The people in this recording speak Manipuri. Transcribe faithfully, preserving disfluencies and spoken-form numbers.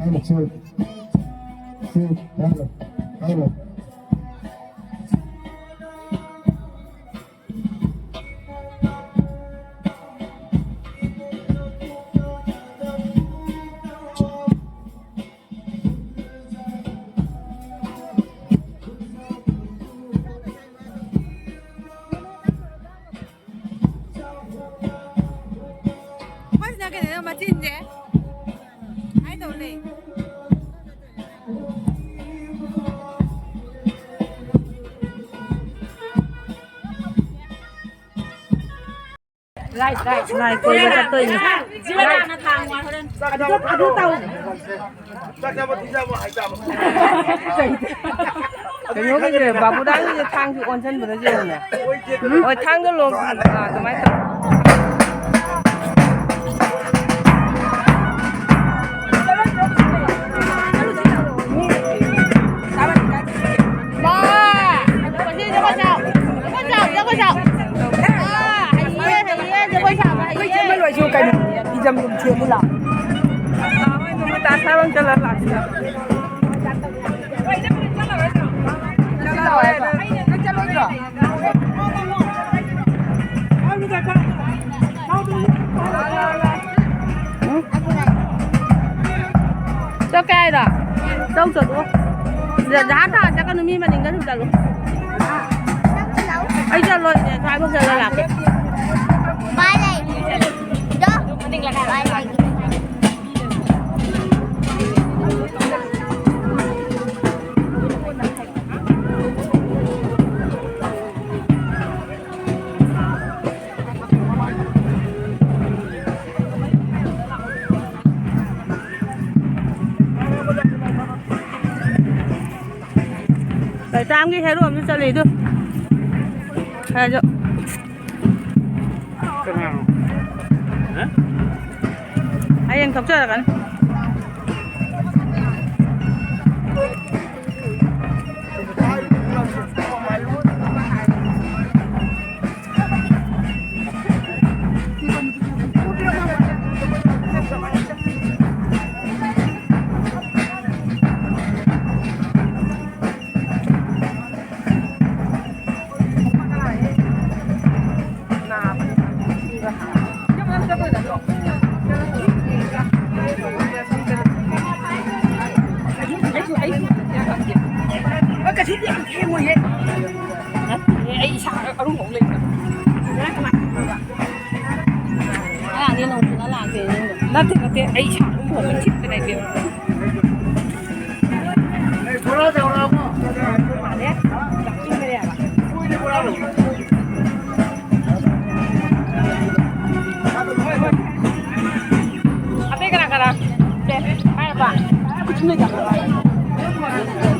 Silent, sir. Sir, silent, silent. ꯑꯩꯈꯣꯏꯁꯤꯅ ꯀꯩꯅꯣ ꯃꯆꯤꯟꯁꯦ ꯍꯥꯏꯗꯧ ꯂꯩ꯫ ꯂꯥꯏ ꯀꯣꯏꯕ ꯆꯠꯇꯣꯏꯅꯤ꯫ ꯑꯗꯨ, ꯑꯗꯨ ꯇꯧ꯫ ꯀꯩꯅꯣꯒꯤꯁꯦ, ꯕꯥꯕꯨꯗꯥꯟꯒꯤꯁꯦ ꯊꯥꯡꯁꯨ ꯑꯣꯟꯁꯤꯟꯕꯗ ꯌꯦꯡꯉꯨꯅꯦ꯫ ꯍꯣꯏ, ꯊꯥꯡꯗꯣ ꯂꯣꯡ, ꯑꯥ, ꯑꯗꯨꯃꯥꯏꯅ ꯇꯧ꯫ ꯃꯥ! ꯖꯒꯣꯏ ꯁꯥꯎ! ꯖꯒꯣꯏ ꯁꯥꯎ! ꯖꯒꯣꯏ ꯁꯥꯎ! ꯑꯥ, ꯍꯩꯌꯦ, ꯍꯩꯌꯦ, ꯖꯒꯣꯏ ꯁꯥꯕ ꯍꯩꯌꯦ꯫ ꯑꯩꯈꯣꯏ ꯆꯦ ꯃꯂꯣꯏꯁꯨ ꯀꯩꯅꯣ, ꯐꯤꯖꯝ ꯑꯗꯨꯝ ꯁꯦꯝꯕ ꯂꯥꯛꯑꯣ꯫ ꯃꯣꯏ ꯃꯇꯥ ꯁꯥꯕ ꯑꯃ ꯆꯠꯂ ꯂꯥꯛꯁꯤꯔ? ꯆꯠꯂꯣ ꯍꯥꯏꯕ꯫ ꯅꯪ ꯆꯠꯂꯣꯏꯗ꯭ꯔꯣ? ꯆꯠꯀꯦ ꯍꯥꯏꯔꯣ? ꯆꯧ ꯆꯠꯂꯣ꯫ ꯖ-, ꯖꯍꯥ ꯇꯥ ꯆꯠꯀꯅꯨ, ꯃꯤ ꯃꯅꯤꯡꯗ ꯁꯨꯝ ꯆꯠꯂꯣ꯫ ꯑꯩ ꯆꯠꯂꯣꯏꯅꯦ, ꯁ꯭ꯋꯥꯏꯐꯧ ꯆꯠꯂ ꯂꯥꯛꯀꯦ꯫ ꯄꯥꯏ ꯂꯩ꯫ ꯗꯣ꯫ ꯄꯥꯏ ꯂꯩ꯫ ꯂꯩꯇꯥꯝꯒꯤ ꯍꯦꯔꯣ ꯑꯃꯁꯨ ꯆꯠꯂꯤ ꯑꯗꯨ꯫ ꯈꯔꯁꯨ꯫ ꯀꯅꯥꯅꯣ? ꯍꯥ? ꯍꯌꯦꯡ ꯊꯣꯛꯆꯔꯛꯀꯅꯤ꯫ ꯅꯠꯇꯦ, ꯅꯠꯇꯦ, ꯑꯩ ꯏꯁꯥ ꯑꯗꯨꯝ ꯊꯣꯡꯕ ꯊꯤꯠꯄꯅꯦ ꯏꯕꯦꯝꯃ꯫ ꯃꯥꯜꯂꯦ꯫ ꯆꯥꯛ ꯏꯪꯈꯔꯦꯕ꯫ ꯑꯇꯩ ꯀꯅꯥ ꯀꯅꯥ? ꯁꯦ, ꯍꯥꯏꯔꯕ? ꯈꯨꯠ ꯁꯨꯝ ꯂꯩꯖꯕ꯭ꯔꯣ?